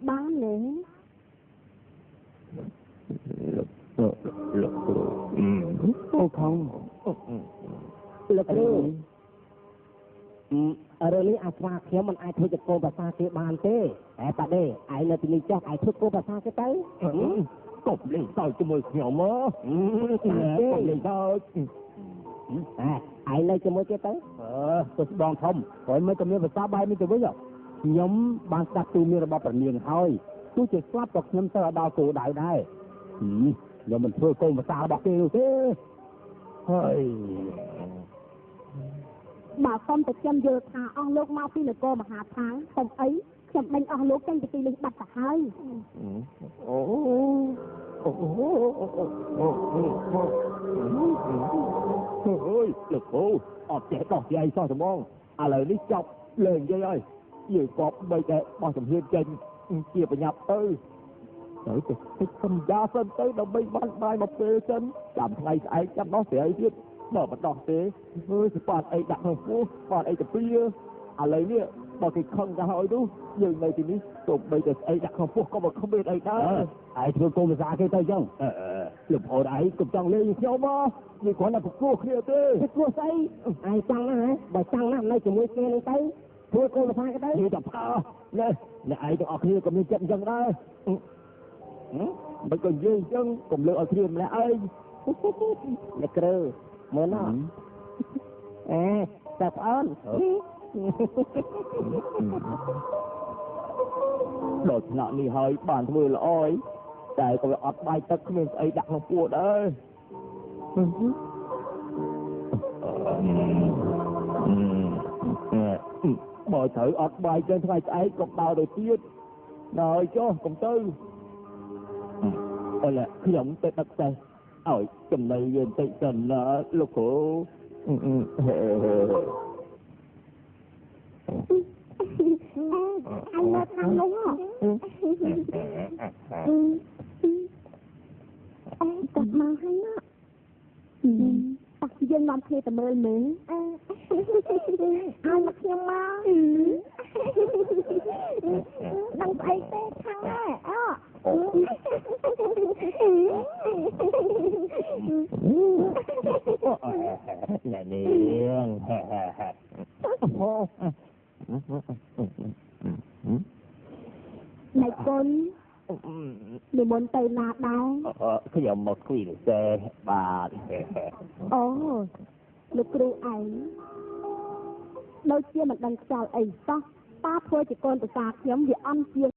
បានទេលោកគ្រូអូខំលោកគ្រូរឿងនេះអាស្វាខ្ញុំមិនអាចធ្វើជាកូនភាសាគេបានទេតែប៉ាដេឯងនៅទីនេះចុះឯងធ្វើកូនភាសាគេទៅកុំលេងសើចជាមួយខ្ញុំហ៎កុំលេងសើចតែឯងនៅជាមួយគេទៅទៅស្ដងធំព្រោះមិនក៏មានភាសាបែបនេះទៅវិញខ្ញុំបានស្ដាប់ទូមានរបស់ព្រះនាងហើយទោះជាស្លាប់ក៏ខ្ញុំទៅដល់គោលដៅដែរខ្ញុំមិនធ្វើកូនភាសារបស់គេនោះទេហើយបើសុំតែខ្ញុំយល់ថាអស់លោកមកពីនគរមហាឋានកុំអីខ្ញុំដេញអស់លោកចេញពីទីនេះបាត់ទៅហើយអូអូអូយលោកគ្រូអត់ចេះដោះស្រាយសោះត្មងឥឡូវនេះចប់លេងនិយាយហើយយើងក៏បីតែបោះជំហានចេញជាប្រញាប់ទៅទៅតិចសំយ៉ាសិនទៅដើម្បីបានបាយមកពេលសិនចាំថ្ងៃស្អែកចាំដោះស្រាយទៀតបើមិនដោះទេអើយស្បាតអីដាក់ក្នុងពោះស្បាតអីទៅពីឥឡូវនេះបើគេខឹងទៅហើយនោះយើងនៅទីនេះទោះបីតែស្អីដាក់ក្នុងពោះក៏មិនគ្មានអីដែរឯងធ្វើកូនភាសាគេទៅចឹងលោកប្អូនឯងកុំចង់លេងខ្ញុំមកយើងគ្រាន់តែប្រគោះគ្នាទេប្រគោះស្អីឯងចង់ណាស់ហ៎បើចង់ណាស់នៅជាមួយគេនឹងទៅធ្វើកូនភាសាគេទៅនិយាយតែផ្អើនេះអ្នកឯងទាំងអស់គ្នាក៏មានចិត្តអញ្ចឹងដែរមិនក៏និយាយអញ្ចឹងកុំលើកឲ្យគ្នាម្នាក់ឯងអ្នកគ្រូមើលណោះអេតែប្អូនដល់ថ្នាក់នេះហើយបានធ្វើល្អយតែក៏វាអត់បាយទឹកគ្មានស្អីដាក់ក្នុងពោះដែរបើត្រូវអត់បាយចឹងថ្ងៃស្អែកក៏ដើរទៅទៀតដល់ចុះកុំទៅអូឡាខ្ញុំទៅដឹកសេះឲ្យចំណីវាបន្តិចសិនណាលោកគ្រូអញនៅខាងនោះអេគាត់មកហើយណាតោះយើងនាំគ្នាទៅមើលមើលឲ្យមកខ្ញុំមកដឹងស្អីទេខាងណាអូអ្នកនាងណៃគុណនិមន្តទៅណាដែរខ្ញុំមកគួយសេបាទអូលោកគ្រូឯងដូចជាមិនដឹងខ្យល់អីសោះប៉ាធ្វើជាកូនប្រសាខ្ញុំវាអន់ជាង